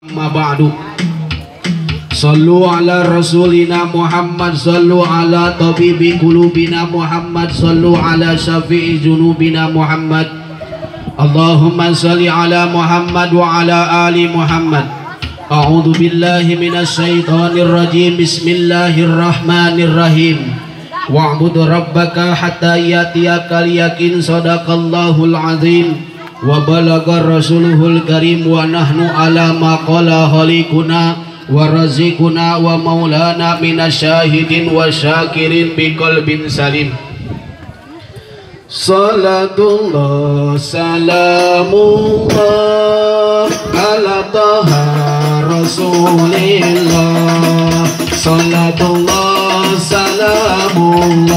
Amma ba'du. Sallu ala rasulina Muhammad, sallu ala tabibi qulubina Muhammad, sallu ala syafi'i junubina Muhammad. Allahumma salli ala Muhammad wa ala ali Muhammad. A'udzu billahi minasy syaithanir rajim. Bismillahirrahmanirrahim. Wa'bud rabbaka hatta yatiyakal yakin. Sadaqallahul azim wa balagha rasuluhul karim wa nahnu ala ma qala khaliquna wa razikuna wa maulana minasyahidin wa syakirin biqalbin salim. Salatullah salamullah ala taha rasulillah. Salatullah salamullah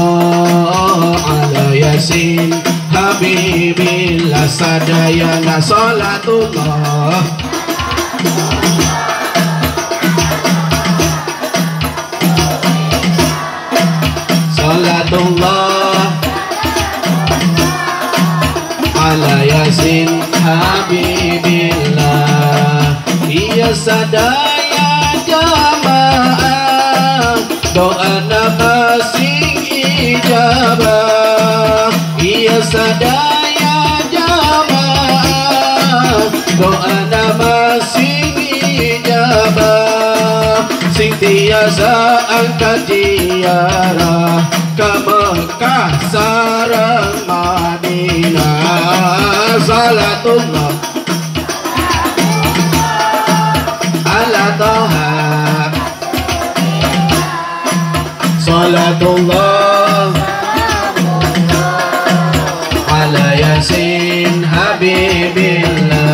ala yasin habibillah. Sadayana salatullah salatullah ala yasin habibillah. Iya sadaya jamaah doa nama sing ijabah. Iya sadaya jamaah doa nama sing ijabah. Sing tiasa angkat ziarah ke Mekah sareng Madinah. Salatullah ala taha. Salatullah ala yasin habibillah.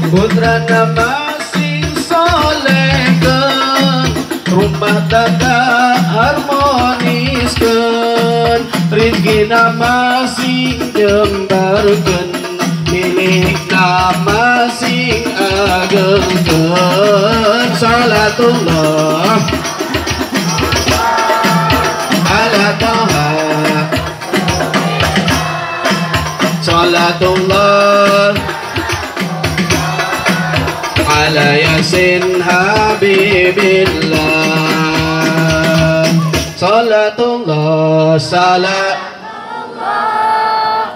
Putra nama sing solehkeun, rumah tangga harmoniskeun, rezeki nama sing jembarkeun, milik nama sing agengkeun. Salatullah ala taha. Salatullah ala yasin habibillah. Salatullah salam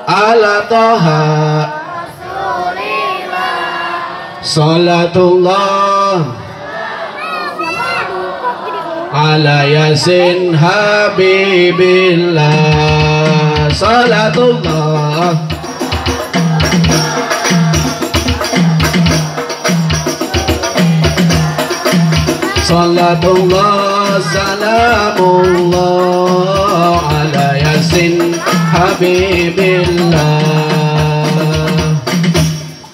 ala taha. Salatullah ala yasin habibillah. Salatullah salatullah salamullah ala yasin habibillah.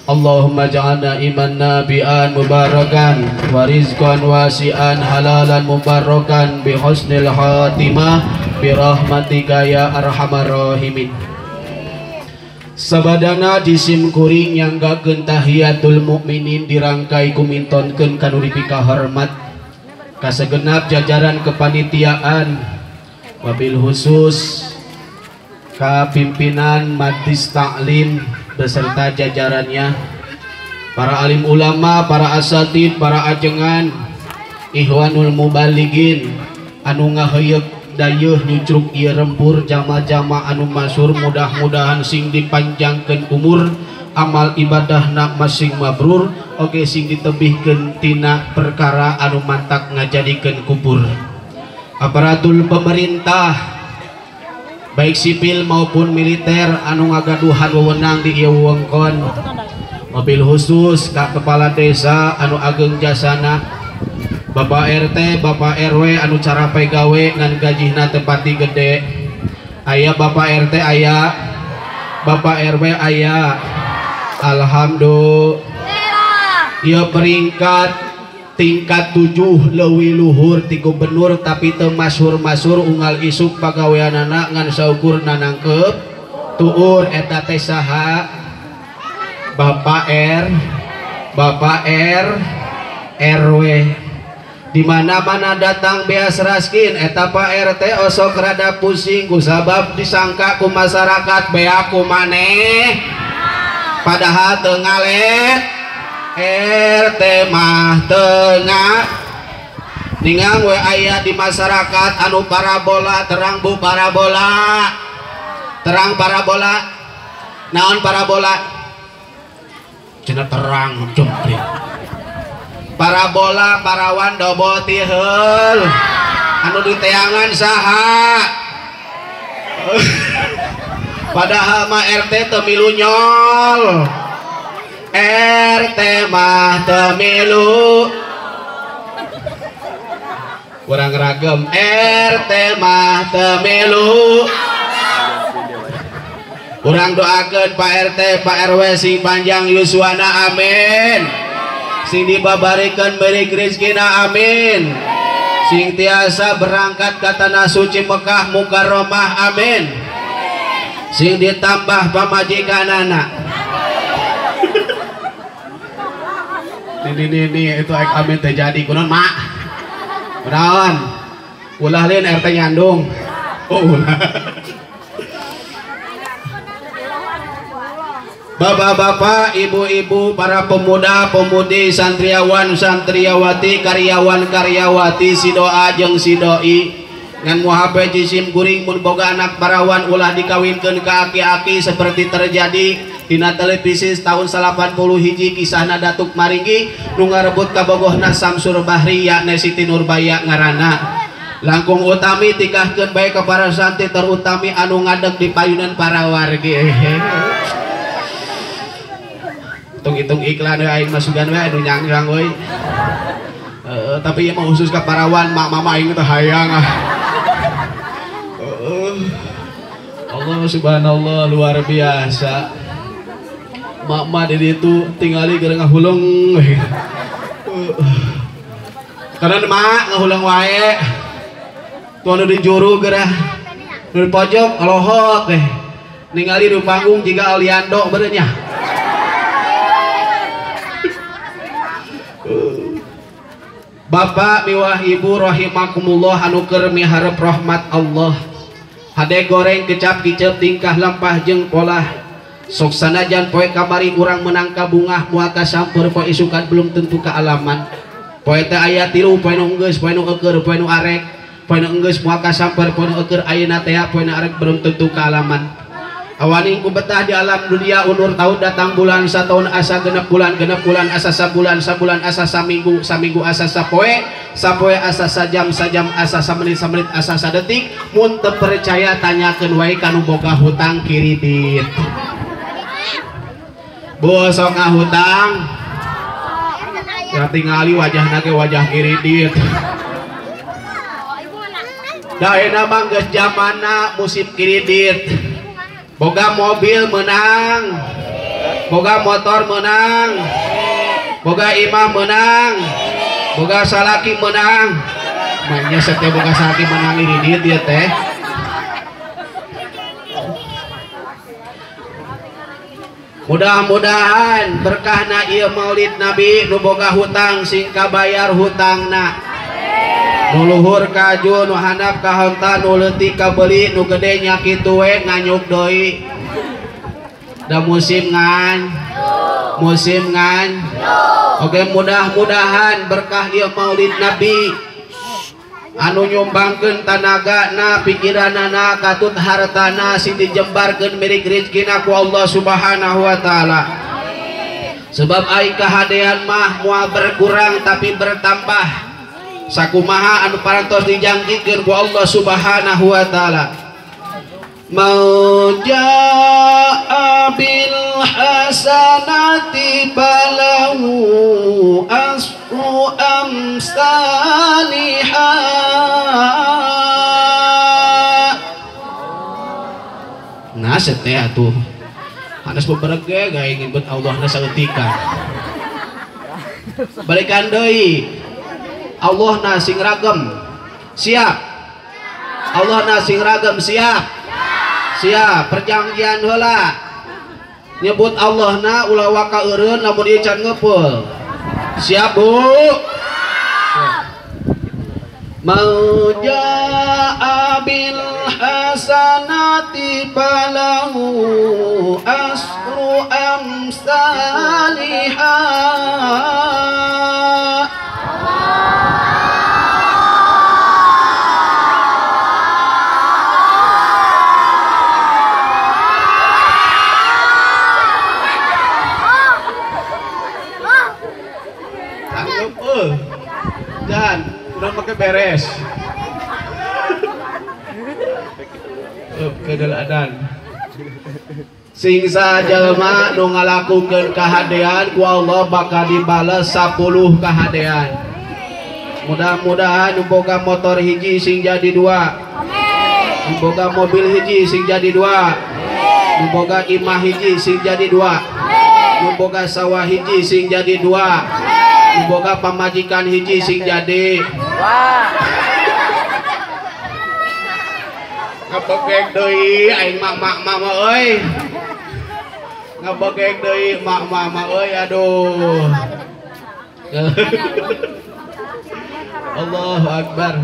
Allahumma ja'alna iman nabi'an mubarakan wa rizqan wasi'an halalan mubarakan bi husnil khatimah bi rahmatika ya arhamar rahimin. Sabadana disim kuring yang gakeun tahiyatul mukminin dirangkai kumintonkeun kanu dipikahormat kasegenap jajaran kepanitiaan wabil khusus ka pimpinan Majlis Taklim beserta jajarannya, para alim ulama, para asatid, para ajengan, ihwanul mubaligin anu ngaheuyeuk dayeuh nyucruk ieu rempur jama-jama anu masyhur, mudah-mudahan sing dipanjangkeun umur, amal ibadahna masing mabrur, oge sing ditebihkeun tina perkara anu mantak ngajadikeun kubur. Aparatul pemerintah baik sipil maupun militer anu ngagaduhan wewenang di ieu wewengkon, mobil khusus ka kepala desa anu ageng jasana, Bapak RT, Bapak RW anu carape gawe ngan gajihna teu pati gede. Aya Bapak RT aya, Bapak RW aya. Alhamdulillah. Ieu peringkat tingkat 7 leuwih luhur ti gubernur tapi teu masyhur-masyhur unggal isuk pagaweanana ngan saukur nanangkep tuur. Eta teh saha? Bapak R, Bapak R, RW. Di mana-mana datang beas raskin eta Pak RT osok rada pusing kusabab disangka ku masyarakat bea ku maneh, padahal teu ngalet. RT mah teu ningang we aya di masyarakat anu parabola terang bu parabola terang parabola naon parabola cenah terang jemprit parabola parawan dobol tiheul anu diteangan saha padahal mah RT teu milu nyol RT mah teu milu kurang ragam RT mah teu milu urang doakeun Pak RT Pak RW sing panjang yuswana amin sing dibabarikeun beureuk rezekina amin sing tiasa berangkat ka tanah suci Mekah Mukarramah amin sing ditambah pamajikanana ini itu aik amin teh jadi kunaon mak kunaon ulah lain RT nyandung oh ulah. Bapak-bapak, ibu-ibu, para pemuda, pemudi, santriawan, santriawati, karyawan, karyawati, si doa jeung si doi ngan muhabe jisim kuring mun boga anak parawan ulah dikawinkeun ka aki-aki seperti terjadi dina televisi tahun 81 kisahna Datuk Maringgi nu ngarebut kabogohna Samsur Bahri yakni Siti Nurbaya ngaranna langkung utami tikahkeun bae ka para santri terutami anu ngadeg di payunan para wargi. Hitung-hitung iklan we aing masukan we anu nyang-nyang euy. Tapi ieu mah khusus ka parawan mak mama aing teh hayang ah. Allah subhanallah luar biasa. Mak-mak di ditu tingali keur ngahuleng. Karena mak ngahuleng wae. Tuh anu di juru geurah. Nu di pojok alohok teh. Ningali di panggung jiga Aliando beureun nya. Bapak miwah ibu rahimakumullah anu keur miharep rahmat Allah. Hade goreng kecap kicep tingkah lampah jeung polah. Sok sanajan poe kamari urang menang ka bungah moal kasampeur poe isukan belum tentu kaalaman. Poe teh aya tilu poe nu enggeus poe nu eueur poe nu arek. Poe nu enggeus moal kasampeur poe nu eueur ayeuna teh poe nu arek belum tentu kaalaman. Awaning ku betah di alam dunia unur tahun datang bulan sataun asa genep bulan asa sabulan sabulan asa saminggu saminggu asa sapoe sapoe asa sajam sajam asa samenit samenit asa sadetik mun teu percaya tanyakeun wae ka nu boga hutang kiridit. Bu sok ngahutang ya tingali wajahna ge wajah kiridit. Da ayeuna mah geus jamanna musim kiridit. Boga mobil menang, boga motor menang, boga imah menang, boga salaki menang. Maknya setiap boga salaki menang ini dia teh. Mudah-mudahan berkahna ieu Maulid Nabi nu boga hutang sing kabayar hutangna. Nu luhur kaju nu handap kahonta nu leutik kabeuli nu gede nya kitu we nganyuk deui. Da musim ngan musim ngan. Oke mudah-mudahan berkah ieu Maulid Nabi anu nyumbangkeun tanagana pikiranana katut hartana sing dijembarkeun milik rezekina ku Allah Subhanahu wa taala. Sebab ai kahadean mah moal berkurang tapi bertambah. Sakumaha anu parantos dijangkikeun ku Allah Subhanahu wa taala. Mau jaa bil hasanati falahu asru amsalihah. Nah seteh atuh hanes beberege gae nyebut Allah na saeutikan. Balikan deui. Allah na sing ragem siap. Allah na sing ragem siap. Siap perjanjian heula nyebut Allah na ulah waka eureun lamun ieu can ngepeul. Siap Bu? Siap. Mau jaa bil hasanati hasanati falahu asru amsalihah. Dan udah pakai beres. Kedeladan. Sing sajalma nu ngalakukeun kahadean ku Allah bakal dibales 10 kahadean. Mudah-mudahan nu boga motor hiji sing jadi 2. Amin. Nu boga mobil hiji sing jadi 2. Amin. Nu boga imah hiji sing jadi 2. Amin. Nu boga sawah hiji sing jadi 2. Amin. Boga pamajikan hiji sing jadi 2. Ngabegek deui aing mak mak mak euy. Ngabegek deui mak mak mak euy aduh. Allahu akbar.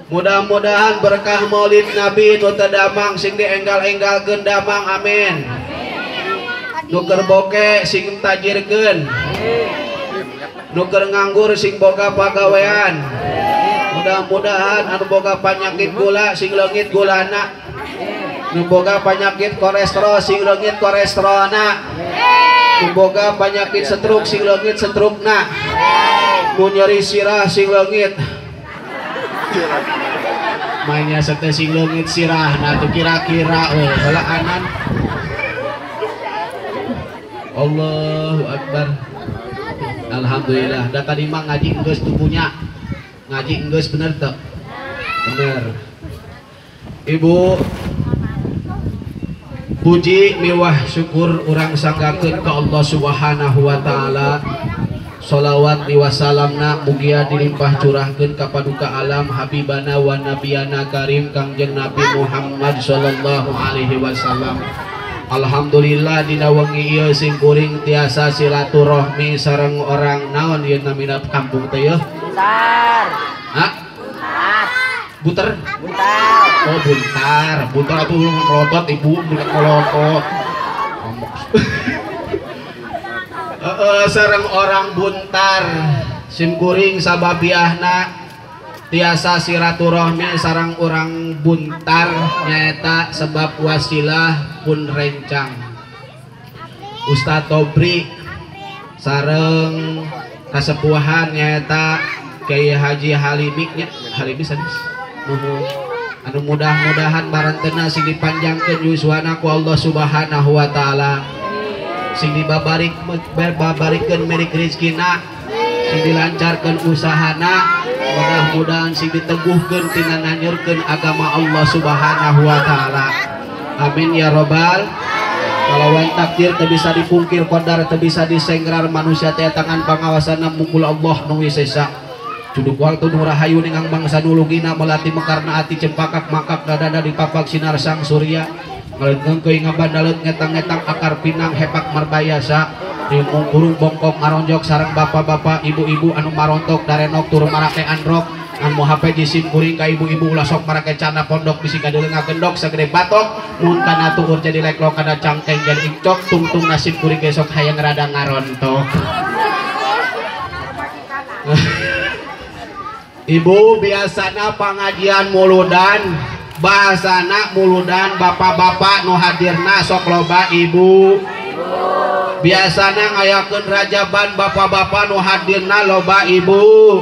Mudah-mudahan berkah Maulid Nabi nu teu damang sing dienggal-enggalkeun damang amin. Nu keur boke sing tajirkeun. Nu keur nganggur sing boga pagawean. Mudah-mudahan anu boga panyakit gula sing leungit gulana. Nu boga panyakit kolesterol sing leungit kolesterolna. Nu boga panyakit stroke sing leungit strokena. Nu nyeri sirah sing leungit. Mainnya sete sing leungit sirahna tuh kira-kira we heula anan. Allahu akbar. Alhamdulillah, da tadi mah ngaji geus teu punya. Ngaji geus bener teu? Bener. Ibu puji miwah syukur urang sanggakeun ka Allah Subhanahu wa taala. Sholawat miwah salamna mugia dilimpah curahkeun ka paduka alam habibana wa nabiyana karim Kangjeng Nabi Muhammad sallallahu alaihi wasallam. Alhamdulillah dina wengi ieu sing kuring tiasa silaturahmi sareng orang naon ieu namina kampung teh yeuh? Buntar. Hah? Buntar. Buter? Buntar. Oh, buntar. Buntar atuh melotot ibu, melotot. Heeh, sareng orang Buntar. Sim kuring sababiahna tiasa silaturahmi sareng orang Buntar nyaeta sebab wasilah pun rencang Ustadz Tobri sareng kasepuhan nyaeta Kiai Haji Halimi nya Halimi sanes nuhun anu mudah-mudahan barantena sing dipanjangkeun yuswana ku Allah Subhanahu wa taala sing dibabarik babarikeun milik rezekina sing dilancarkeun usahana mudah-mudahan sing diteguhkeun tina nanyurkeun agama Allah Subhanahu wa taala. Amin ya robbal. Kalawan takdir teu bisa dipungkir, qadar teu bisa disengrar, manusia teh tangan pangawasanna mungkul Allah nu wisesa. Cuduk waktu nu rahayu ningang bangsa nulugina melati mekarna ati cempakak makak dadada dipapak sinar sang surya. Ngaleungkeun ngabandalet ngetang-ngetang akar pinang hepak marbayasa. Riung burung bongkok maronjok sareng bapak-bapak ibu-ibu anu marontok darenok tur marake androk anu HP jisim kuring ka ibu-ibu ulah sok marake cana pondok bisi kadeuleu ngagendok sagede batok mun kana tuur jadi leklok kana cangkeng jadi ikcok tungtung nasib kuring besok hayang rada ngarontok. Ibu biasana pangajian muludan bahasana muludan bapak-bapak nu hadirna sok loba ibu. Biasana ngayakeun rajaban bapak-bapak nu hadirna loba ibu.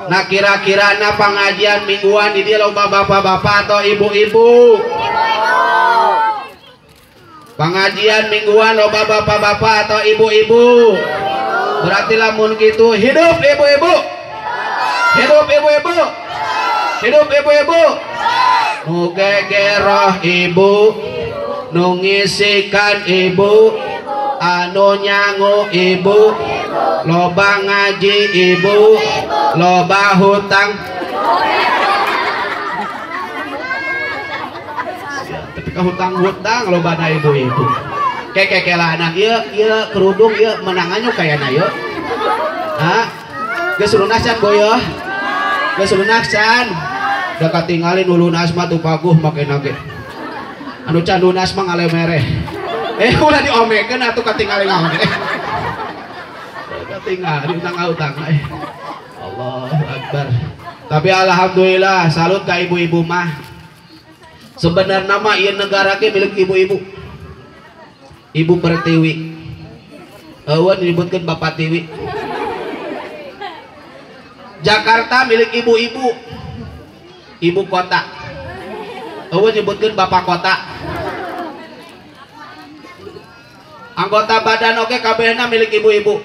Nah kira-kirana pengajian mingguan di dia loba bapak-bapak atau ibu-ibu? Pengajian mingguan loba bapak-bapak atau ibu-ibu? Berarti lamun gitu hidup ibu-ibu. Hidup ibu-ibu. Hidup ibu-ibu. Nu gegeroh ibu, nu ngisikan ibu, anu nyangu ibu, loba ngaji ibu, loba hutang. Tapi ka hutang-hutang loba na ibu-ibu. Keke lah anak ieu ieu kerudung ieu menangannya kayana ieu. Hah? Geus lunas can boyoh? Geus lunas can? Da katingali nu lunas mah tuh paguh make nage. Anu can lunas mah ngalemereh. Ulah diomekeun atuh katingali ngaon. Katingali utang-utang. Allahu Akbar. Tapi alhamdulillah salut ka ibu-ibu mah. Sebenarnya mah ieu negara ge milik ibu-ibu. Ibu Pertiwi. Eueun disebutkeun Bapak Tiwi. Jakarta milik ibu-ibu. Ibu kota. Eueun disebutkeun Bapak kota. Anggota badan oge kabehna milik ibu-ibu.